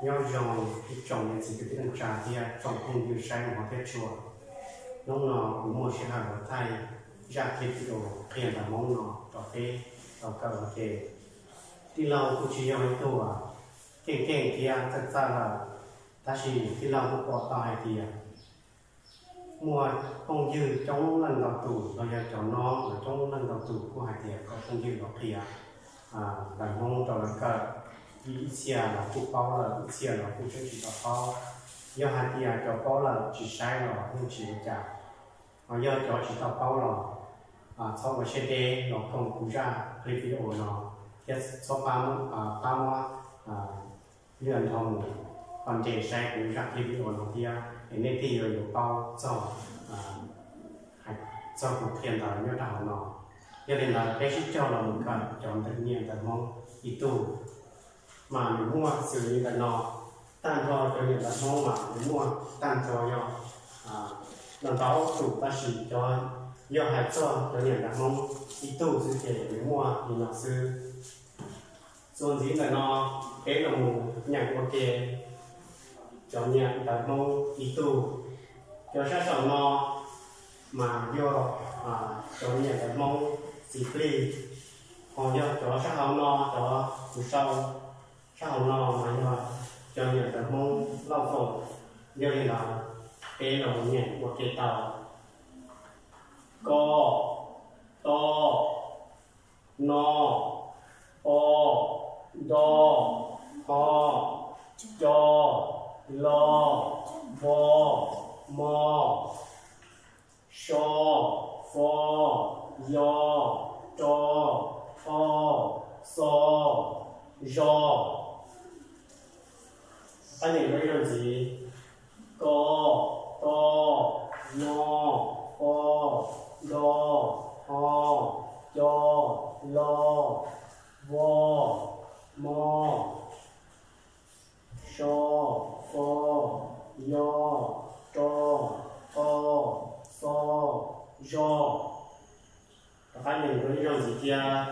Nyob zoo ib tsoom niam txiv kwv tij neej tsa thiab tsoom phooj ywg saib mus thiab tshua. Hnub no kuv muaj sij hawm los thaij zaj clip video qhia ntawv Hmoob no rau peb tau kawm ua ke. Tij laug kuj tsis yog ib tug keej keej thiab txawj txawj lawm, tab sis tij laug kuj pom tau hais tias muaj phooj ywg coob leej ntau tus los yog cov no los coob leej ntau tus kuj hais tias kom phooj ywg los qhia ntawv Hmoob rau lawv kawm. Ib txhia los kuj paub lawm, ib txhia los kuj tseem tsis tau paub. Yog hais tias cov paub lawm tsis saib los yeej tsis ua cas, ho yog cov tsis tau paub los txhob ua siab deb los koom kuv zaj clip video no thiab txhob pab muab lwm nrho mus ho nres saib kuv zaj clip video no thiab es nej thiaj yuav yuav paub txog txog kuv qhia ntawv nyob rau hauv no. Yog li ntawd peb sib cog los mus kawm cov ntawv nyiam ntawv Hmoob ib tug mas nws muaj xws li ntawm no. Tag nrho cov nyiam ntawv Hmoob mas nws muaj tag nrho yog ntau ntau tus, tab sis cov, yog hais txog cov nyiam ntawv Hmoob ib tug xwb ces nws muaj li no xwb. Txuas ntxiv ntawm no peb los mus nyeem ua ke cov nyiam ntawv Hmoob ib tug. Cov sab saum no mas yog cov nyiam ntawv Hmoob txiv plig, ho yog cov sab hauv no, cov kuv sau sab hauv no mas yog cov nyiam ntawv Hmoob lauj kaub. Yog li ntawd peb los mus nyeem ua ke tau. Ko, to, no, po, nto, ho, co, lo, vo, mo, so, fo, yo, ro, o, xo, zo. Pab nyeem ib zaug ntxiv: ko, to, no, po, nto, ho, co, lo, vo, mo, so, fo, yo, ro, o, xo, zo. Rov qab nyeem dua ib zaug ntxiv thiab: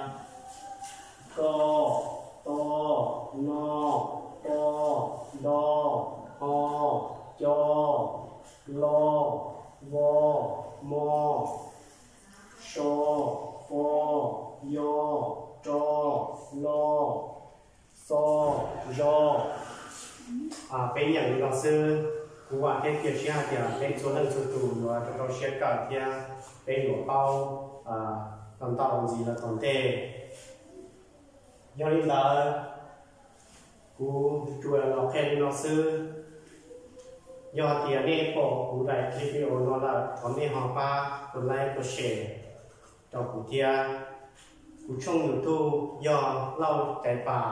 ko, to, no, po, nto, ho, co, lo, vo, mo, so, fo, yo, ro, lo, xo, zo. Peb nyeem li no xwb. Kuv vam thiab cia siab hais tias peb txhua leej txhua tus yuav rau rau siab kawm thiab peb yuav paub ntau ntxiv lawm tom ntej. Yog li ntawd, kuv tsuas los qhia li no xwb. Yog tias nej pom kuv daim clip video no lawm, thov nej ho pab tus like, tus share rau kuv thiab. Kuv tshooj YouTube yog Lauj Caiv Pas.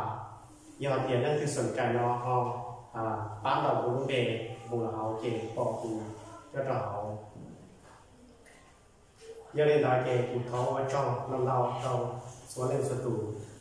Yog tias leej twg xoom cai no ho pab ntaus kuv lub npe mus los hauv ces pom kuv nyob rau hauv. Yog li ntawd ces kuv thov ua tsaug ntau ntau rau txhua leej txhua tus.